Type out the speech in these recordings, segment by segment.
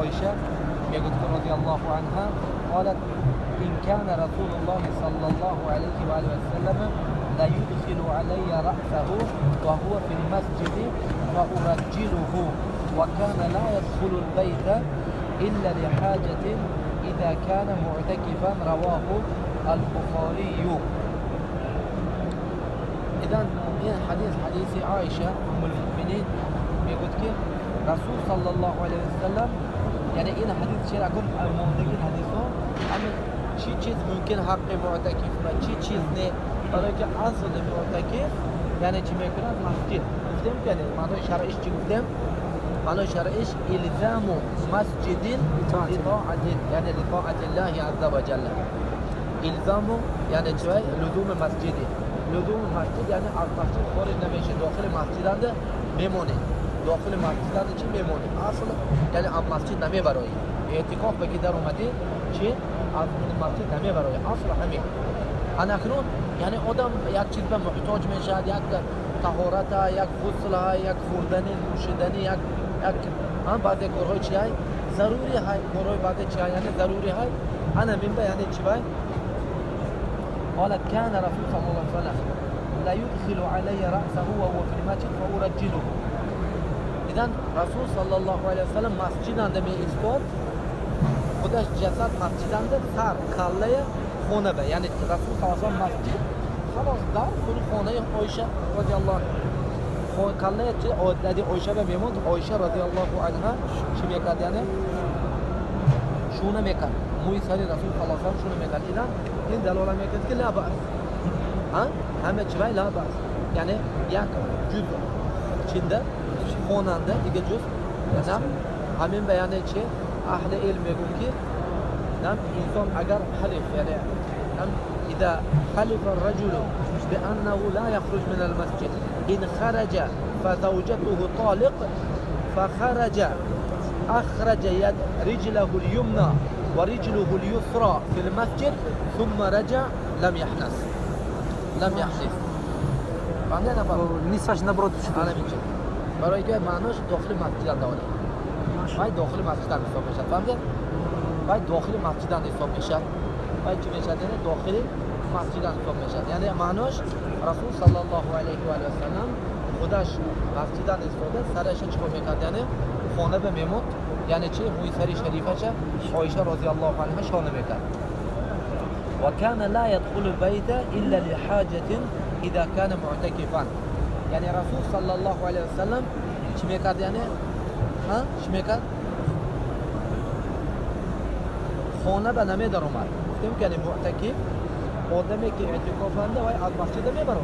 عایشه میگوید که رضی الله عنها قالت إن كان رسول الله صلى الله عليه وآله وسلم لا يدخل علي رأسه وهو في المسجد فأرجله وكان لا يدخل البيت إلا لحاجة إذا كان معتكفا رواه البخاري. إذن این حدیث حدیث عایشه ام المؤمنین میگوید که رسول صلی الله علیه وسلم، یعنی این حدیث چرا گفت ماندگی حدیث ها همین چی چیز ممکن حق معتکف و چی چیز نه، برای که اصل معتکف یعنی چی میکنن مسجد گفتیم که معنای شرعیش چی گفتیم؟ معنای شرعیش الزام مسجد لطاعت، یعنی لطاعت الله عز وجل. الزام یعنی چی؟ لزوم مسجدی. لزوم مسجد یعنی از مسجد خارج نمیشه، داخل مسجد میمونه. داخل مسجد چی میمونه؟ اصل یعنی از مسجد نمیبرایی. اعتکاف به که در اومدی چی؟ از مسجد نمیبرایی. اصل همین. اکنون یعنی آدم یک چیز به محتاج میشد، یک طهارت، یک غسل، یک خوردنی، نوشیدنی، یک هم بعضی کارهای چی های ضروری های، کارهای بعضی چی های یعنی ضروری های. انا من به یعنی چی بای؟ قالت كان رسول صلى الله عليه وسلم لا يدخل علي رأسه وهو في المسجد فأرجله. إذن رسول صلى الله عليه وسلم مسجد می ایستاد، خودش جسد مسجد سر کله خونه به، یعنی رسول صلی الله علیه و سلم مسجد خلاص در خود خانه عایشه رضی الله عنها کله چه عادت عایشه به میموند. عایشه رضی الله عنها چی میکرد؟ یعنی شونه میکرد، موی سری رسول صلی الله علیه و سلم شونه میکرد. إذن این دلاله میکرد که لا بأس، همه چی لا بأس، یعنی یک جز چینده خوننده دیگه جز نه همین بیانه چه اهل علم میگن که نعم انسان اگر حلف، یعنی نعم اذا حلف الرجل بانه لا يخرج من المسجد ان خرج فزوجته طالق فخرج اخرج يد رجله اليمنى ورجله اليسرى في المسجد ثم رجع لم يحنث، لم يحنث. فهمت انا نصفش نبرد انا میگم برای که معناش داخل مسجد داره، باید داخل مسجد حساب میشه. فهمید؟ باید داخل مسجد حساب میشه. باید چی میشه؟ یعنی داخل مسجد حساب میشه. یعنی معناش رسول صلی الله علیه و آله و سلم خودش مسجد ایستاده سرش چیکار میکرد؟ یعنی خانه به میموند، یعنی چی؟ موی سری شریفش عایشه رضی الله عنها شانه میکرد. وكان لا يدخل البيت الا لحاجه اذا كان معتكفا. یعنی رسول صلی الله علیه و سلم چی میکرد؟ یعنی ها چی میکرد؟ خانه به نمی در اومد. گفتیم که یعنی معتکف آدمی که اعتکاف انده وای از مسجد نمیبرد،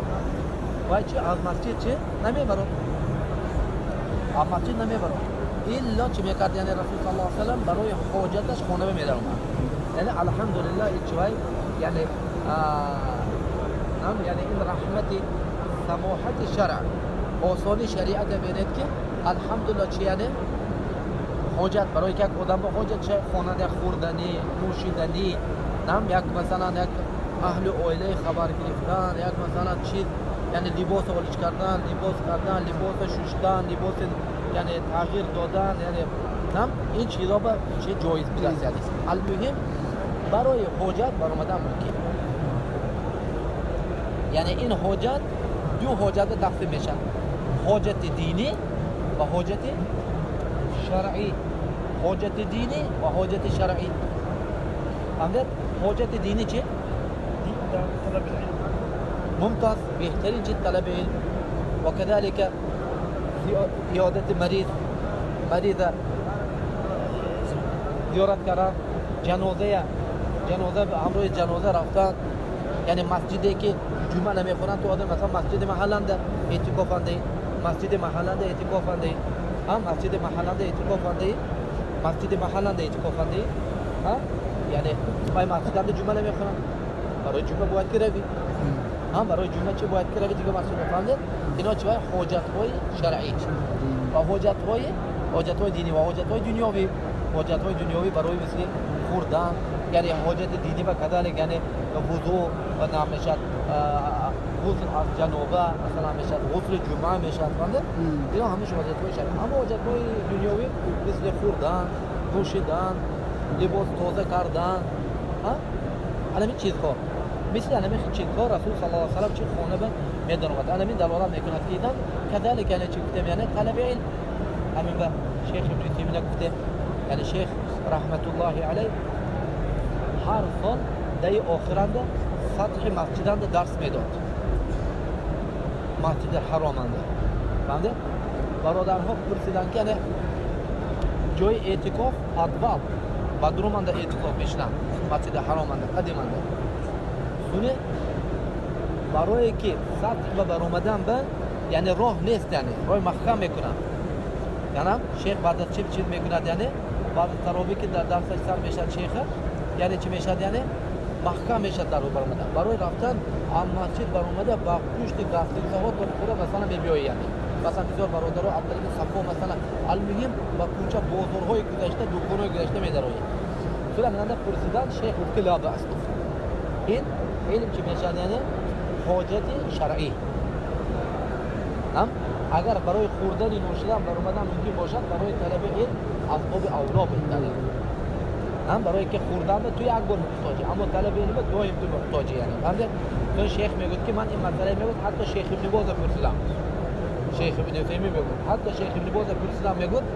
وای چی از مسجد چی نمیبرد، از مسجد نمیبرد الا چی میکرد؟ یعنی رسول صلی الله علیه و سلم برای حاجتش خانه به می در اومد. یعنی الحمدلله این چی وای یعنی یعنی این رحمت سماحت شرع آسانی شریعت بینید که الحمدلله چی یعنی حاجت برای یک آدم با حاجت چه خانه خوردنی نوشیدنی نم یک مثلا یک اهل عائله خبر گرفتن، یک مثلا چیز یعنی لباس آلیش کردن، لباس کردن، لباس شستن، لباس یعنی تغییر دادن، یعنی نم این چیزا به چه جایز بوده است. یعنی المهم برای حاجت برآمدن ممکن، یعنی این حاجت دو حاجت تقسیم میشن، حاجت دینی و حاجت شرعی. حاجت دینی و حاجت شرعی. فهمید؟ حاجت دینی چه؟ طلب العلم. ممتاز، بهترین چیز طلب علم. وكذلك عیادت مریض، مریض زیارت کردن، جنازه، جنازه همراه جنازه رفتن، یعنی مسجدی که جمعه نمیخونن تو آدم مثلا مسجد محلنده اعتکاف انده، مسجد محلنده اعتکاف انده، هم مسجد محلنده اعتکاف انده، مسجد محلنده اعتکاف انده، ها یعنی پای مسجد هم جمعه نمیخونن، برای جمعه باید که روی، هم برای جمعه چه باید که روی دیگه مسجد. فهمید؟ اینا چه حاجت های شرعی و حاجت های دینی و حاجت های دنیاوی. حاجت های دنیاوی برای مثل خوردن، یعنی حاجت دینی و کذالک یعنی وضو و نام میشد غسل از جنوبه مثلا میشد، غسل جمعه میشد. فهمید؟ اینا همش حاجت های شرعی. اما حاجت های دنیاوی مثل خوردن، Пӯшидан, либос тоза кардан, ҳамин чизҳо. Мисли ҳамин чизҳо Расул саллаллоҳу алайҳи васаллам чи хона ба медаромад. Ҳамин далолат мекунад ки идан кадалика яъне чи гуфтем, яъне талаби илм. Ҳамин ба шейх Ибни Таймия гуфтем, яъне шейх раҳматуллоҳи алайҳ ҳар сол даи охиранда сатҳи масҷиданда дарс медод, масҷиди ҳароманда. Фаҳмидед? Бародарҳо пурсиданд ки яъне ҷои эътикоф подвал бадруманда эътикоф мешинанд, масҷиди ҳароманда қадиманда. Суне барое ки сатҳ ба баромадан ба яъне роҳ нест, яъне роҳи маҳкам мекунанд. Яъне шейх баъд аз чӣ чиз мекунад, яъне баъд аз таровӣ ки дар дарсаш сар мешавад шейха, яъне чӣ мешавад, яъне маҳкам мешавад дар баромадан. Барои рафтан аз масҷид баромада ба пушти гастигзаҳо то худа масалан мебиёӣ, яъне масалан бисёр бародаро аз тариқи сафо масалан алмуҳим ба кӯча бозорҳои гузашта, дуконҳои гузашта медарояд. Сура пурсидан шейх гуфт ки ла баъс гуфт. Ин илм чӣ мешавад, яъне ҳоҷати шаръӣ. Агар барои хӯрдани нӯшидан баромадан мумкин бошад, барои талаби илм асбоби авло беҳтар. Барои ки хӯрдан ту як бор муҳтоҷӣ, аммо талаби илм доим ту муҳтоҷӣ. Яъне фаҳмидед? Чун шейх мегӯяд ки ман ин масъала мегӯяд, ҳатто шейх Ибни Боза пурсидам, шейх Ибни Таймия мегӯяд, ҳатто шейх Ибни Боза пурсидам мегӯяд,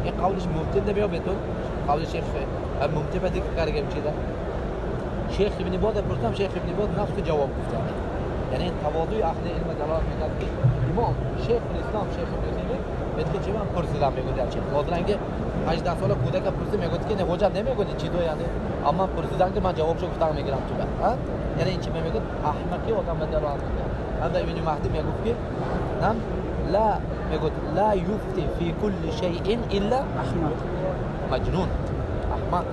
ин қавлиш мумтин намеёбед, қавли шейх мумтин ба зикр кардагем чиза. Шейх Ибни Боза пурсидам, шейх Ибни Боз нафсу ҷавоб гуфт. Яъне ин тавозуи аҳли илм далолат мекунад ки имом шейх ислом шейх Ибни Таймия мегӯяд ки чи ман пурсидам мегӯяд, чи ҳозиранги 18 сола кӯдака пурсид мегӯяд ки не ҳоҷат намегӯяд чизо, яъне аммо ман пурсидам ки ман ҷавобшо гуфтам мегирам ту ба. Яъне ин чи мегӯяд? Аҳмақи одам ба далолат мекунад. Ҳамда Ибни Маҳдӣ мегуфт ки нам ла мегӯяд ла юфти фи кулли шайъин илла маҷнун, аҳмақ.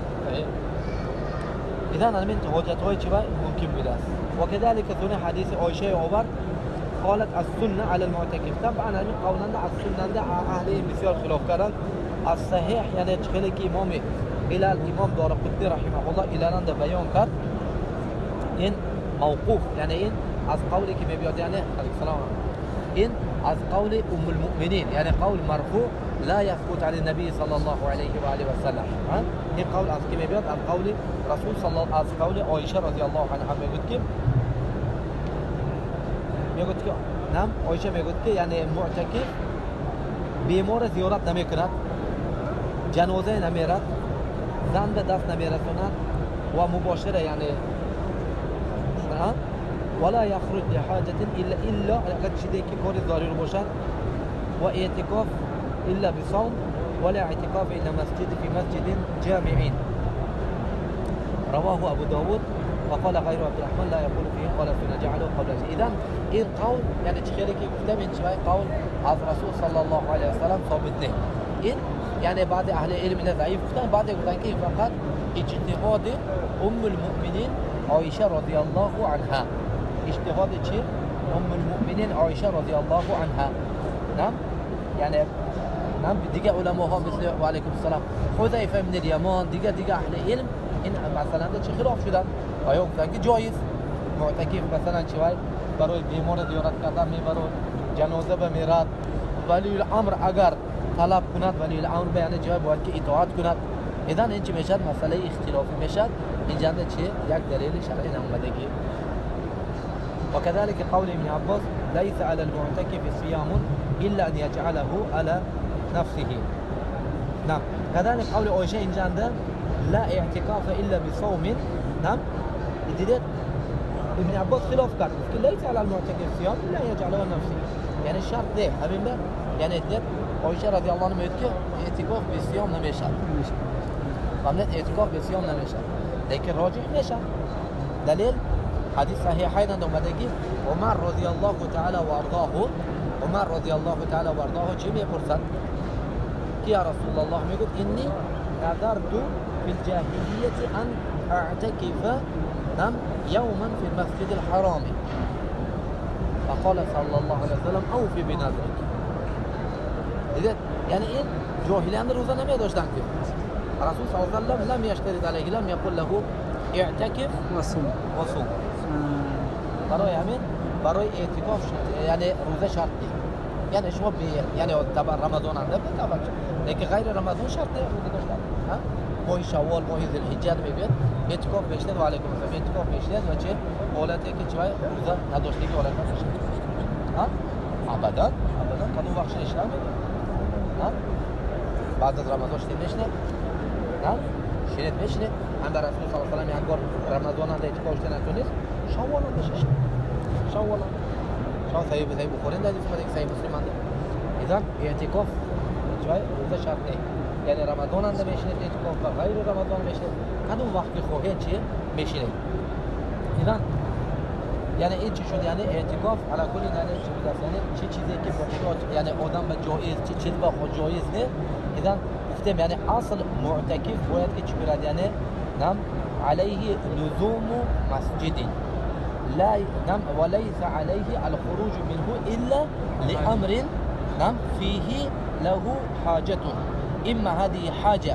Идан ҳамин ҳоҷатҳои чи мумкин будааст. وكذلك ثني حديث عائشة عمر قالت السنة على المعتكف. طبعا همین قولنده از سننده اهل بسیار خلاف کردن. از صحیح یعنی خیلی که امام علل امام دارقطنی رحمه الله عللنده بیان کرد این موقوف، یعنی این از قولی که میبیاد، یعنی علیه السلام، این از قول ام المؤمنین، یعنی قول مرفوع لا يثبت عن النبي صلى الله عليه وآله وسلم. این قول از کی میبیاد؟ از قول رسول صلی الله، از قول عایشه رضی الله عنها میگوید که میگوید که نعم عایشه میگوید که یعنی معتکف بیمار زیارت نمیکند، جنازه نمیرد، زن به دست نمیرساند و مباشره، یعنی ولا يخرج لحاجة إلا اگر چیزی که کار ضروری باشد، و اعتکاف إلا بصوم ولا اعتكاف إلا مسجد في مسجد جامع. رواه أبو داود وقال غير عبد الرحمن لا يقول فيه قال سنة جعله قبل. إذن این قول یعنی چه که گفتم این چه قول از رسول صلی الله علیه وسلم ثابت نه. این یعنی بعض اهل علم اینه ضعیف گفتن، بعضی گفتن که فقط اجتهاد ام المؤمنین عایشه رضی الله عنها، اجتهاد چی؟ ام المؤمنین عایشه رضی الله عنها. نعم یعنی نعم دیگه علماها مثل و علیکم السلام حذیفه بن الیمان دیگه اهل علم این مثلا چه خلاف شدن؟ آیا گفتن که جایز معتکف مثلا چه برای بیمار زیارت کردن میبرد، جنازه بمیرد، ولی الامر اگر طلب کند ولی الامر به یعنی جای باید که اطاعت کند. اذن این چی میشد؟ مسئله اختلافی میشد. اینجا چه یک دلیل شرعی نامدگی. وكذلك قول ابن عباس ليس على المعتكف صيام إلا أن يجعله على نفسه. نعم كذلك قول عائشة اینجا لا اعتكاف إلا بصوم. نعم دیدید ابن عباس خلاف کرد که لیس علی المعتکف صیام الا یجعله نفسه، یعنی شرط نه. همین به یعنی دیدید عایشه رضی الله عنها میگه که اعتکاف به صیام نمیشد. فهمید؟ اعتکاف به صیام نمیشد، لیکن راجح میشه. دلیل حدیث صحیحین اومده که عمر رضی الله تعالی و ارضاه، عمر رضی الله تعالی و ارضاه چی میپرسد؟ که یا رسول الله میگه انی نذرت في الجاهلية أن أعتكف يوما في المسجد الحرام، فقال صلى الله عليه وسلم أوفي بنذرك. یعنی این جاهلیان روزه نمی داشتن که رسول صلی الله علیه و سلم لم یشترط علیه، لم یقل له اعتکف وصوم. برای همین برای اعتکاف یعنی روزه شرط نیست. Яъне шумо яъне табан Рамазон анда табан. Лекин ғайри Рамазон шарт не рӯза доштан. Ҳа? Моҳи Шаввол, моҳи Зулҳиҷҷа мегӯяд, эътикоф мешинед ва алайкум ассалом. Эътикоф мешинед ва чӣ ҳолате ки чӣ рӯза надоштагӣ ҳолат мешавад. Ҳа? Абадан, абадан кадом вақт шинишнам мегӯяд? Ҳа? Баъд аз Рамазон шинед мешинед? Ҳа? Шинед мешинед? Ҳам дар Расул саллаллоҳу алайҳи ва саллам як бор Рамазон анда эътикоф шуда натонист, Шаввол анда шишт. Шаввол анда. Шав Саҳиҳ Бухорӣ ҳадис омада ки Саҳиҳ Муслим анда. Изан эътикоф ҷой рӯза шарт не. Яъне Рамазон анда мешинед эътикоф ва ғайри Рамазон мешинед. Кадом вақт ки хоҳед чи мешинед. Изан яъне ин чӣ шуд? Яъне эътикоф ала кулли яъне чӣ будааст? Яъне чӣ чизе ки бо худ яъне одам ба ҷоиз, чӣ чиз ба худ ҷоиз не. Изан гуфтем яъне асл муътакиф бояд ки чӣ кунад? Яъне нам алайҳи лузуму масҷидин لا نعم وليس عليه الخروج منه إلا لأمر نعم فيه له حاجة. إما هذه حاجة،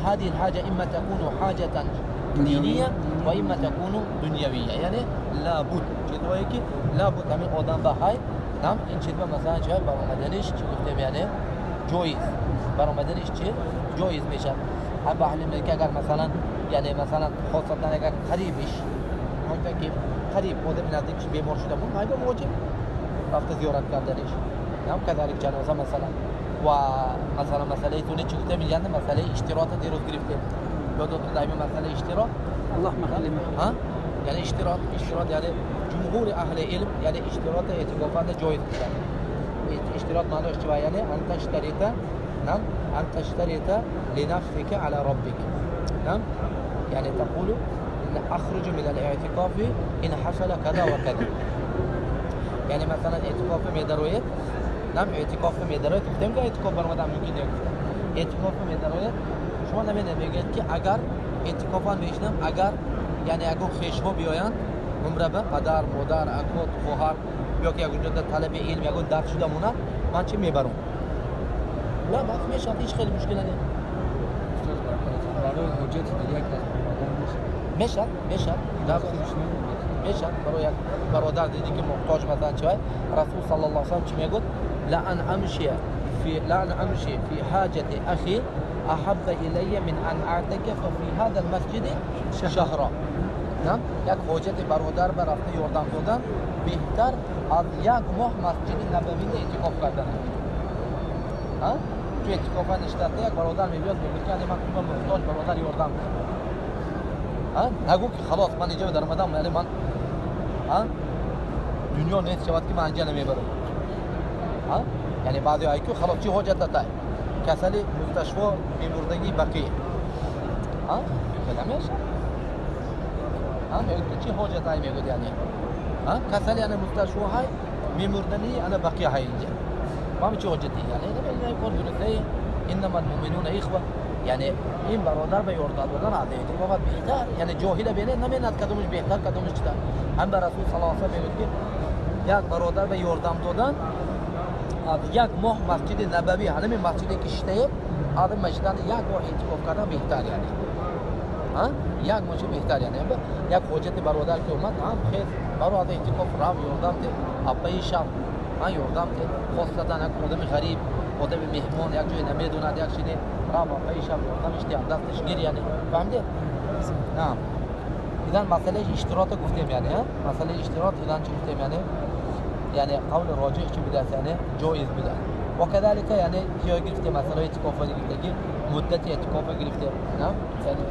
هذه الحاجة إما تكون حاجة دينية وإما تكون دنيوية. يعني لابد چیزهایی که لابد همین آدم بهای نعم این چیز مثلا چه برآمدنش چی گفتیم یعنی جایز برآمدنش چی جایز میشه. هم به اهل که اگر مثلا یعنی مثلا خاصتا اگر قریبش که قریب آدم نزدیکش بیمار شده بود باید واجب رفت زیارت کردنش. نعم كذلك جنازه مثلا و مثلا مسئله تونه چی گفتیم یعنی مسئله اشتراط دیروز گرفتیم یادتون دائما مسئله اشتراط الله محل ها یعنی اشتراط یعنی جمهور اهل علم یعنی اشتراط اعتکافات جایز بودن. اشتراط معنیش چیه؟ یعنی ان تشترط نعم ان تشترط لنفسك على ربك. نعم يعني تقول ان اخرج من الاعتكاف ان حصل كذا وكذا. یعنی مثلا اعتکاف میدروید نعم اعتکاف میدروید گفتیم که اعتکاف برآمدن ممکن نیست. اعتکاف میدروید شما نمیگید که اگر اعتکافان میشنم اگر یعنی اگر خویش‌ها بیایند عمره به پدر مادر اکو خواهر یا که اگر جدا طلب علم یا درس شده مونه من چی میبرم؟ نه بس میشه هیچ خیلی مشکل نیست. برای حجت دیگه یک میشه میشه میشه برای یک برادر دیدی که محتاج مثلا چه رسول صلی الله علیه و سلم چی میگفت؟ لا ان امشي في لا ان امشي في حاجة اخي احب الي من ان اعتكف في هذا المسجد شهرا. نعم یک حاجت برادر به رفته یاردم دادن بهتر از یک ماه مسجد نبوی اعتکاف کردن. ها تو اعتکاف نشسته یک برادر میبیاد میگه که من تو محتاج برادر یاردم. ها نگو که خلاص من اینجا در اومدم یعنی من ها دنیا نیست شود که من اینجا نمیبرم. ها یعنی بعضی هایی که خلاص چی حاجت داره کسلی مستشفا میمردگی بقیه ها نمیشه. ها میگه چی حاجت های میگه یعنی ها کسلی یعنی مستشفا های میمردنی انا بقیه های اینجا ما چی حاجتی یعنی این کار درسته. انما المؤمنون اخوه یعنی این برادر به یاردم دادن عادی بابا بهتر یعنی جاهل بینه نمیند کدومش بهتر کدومش چطور. هم به رسول صلی الله علیه و سلم میگه که یک برادر به یاردم دادن از یک ماه مسجد نبوی همین مسجدی که شده از مسجد یک ماه اعتکاف کردن بهتر یعنی ها یک ماه بهتر یعنی یک حاجت برادر که اومد هم خیر برای از اعتکاف رفت یاردم ده اپای شب ها یاردم ده خاصتا یک آدم غریب آدم مهمان یک جای نمیدوند یک چیزی رفت اپای شب یاردمش ده دستش گیر یعنی فهمیدی؟ نه اذا مسئله اشتراط گفتیم یعنی ها مسئله اشتراط اذا چی گفتیم یعنی یعنی قول راجح چی بوده یعنی جایز بوده و كذلك یعنی یا گرفته مسئله اعتکاف گرفته که مدت اعتکاف گرفته نه یعنی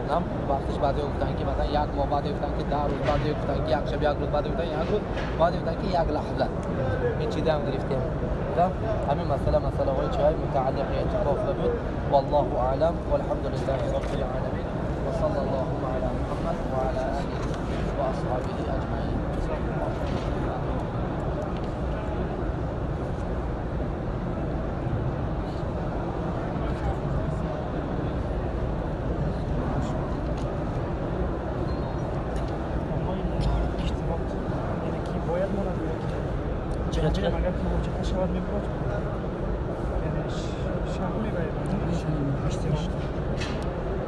نه وقتش بعضی گفتن که مثلا یک ماه بعضی گفتن که 10 روز بعضی گفتن که یک شب یک روز بعضی گفتن یک روز بعضی گفتن که یک لحظه این چیزا هم گرفته. همین مسئله های چه متعلق اعتکاف بود. والله اعلم والحمد لله رب العالمین و صلی الله علی محمد و علی آله و اصحابه اجمعین.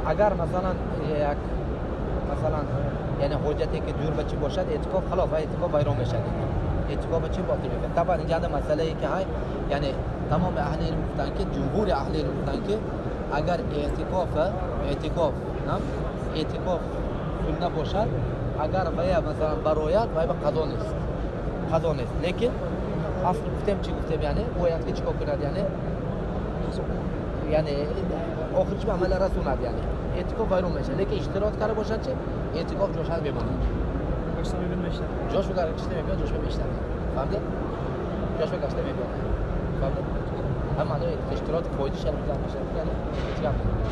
اگر مثلا یک مثلا یعنی حجتی که دور بچی باشد اعتکاف خلاص و اعتکاف ویران میشد. اعتکاف چی باطل میکنه. طبعا اینجا مسئله ای که های، یعنی تمام اهل علم گفتن که جمهور اهل علم گفتن که اگر اعتکاف نه اعتکاف سنت باشد، اگر ویا مثلا براید ویا به قضا نیست، قضا نیست. لیکن اصل گفتیم چی گفتیم، یعنی باید که چیکار کند، یعنی آخرش به عمل رسوند، یعنی اعتکاف ویرون میشه. لیکن اشتراک کرده باشد چه اعتکاف جوش بماند، جوش بگشته میبیاد، جوش بمیشتن، فهمیدی؟ جوش بگشته میبیاد، فهمیدی؟ هم معنی اشتراک فایده شد میشه، یعنی اعتکاف.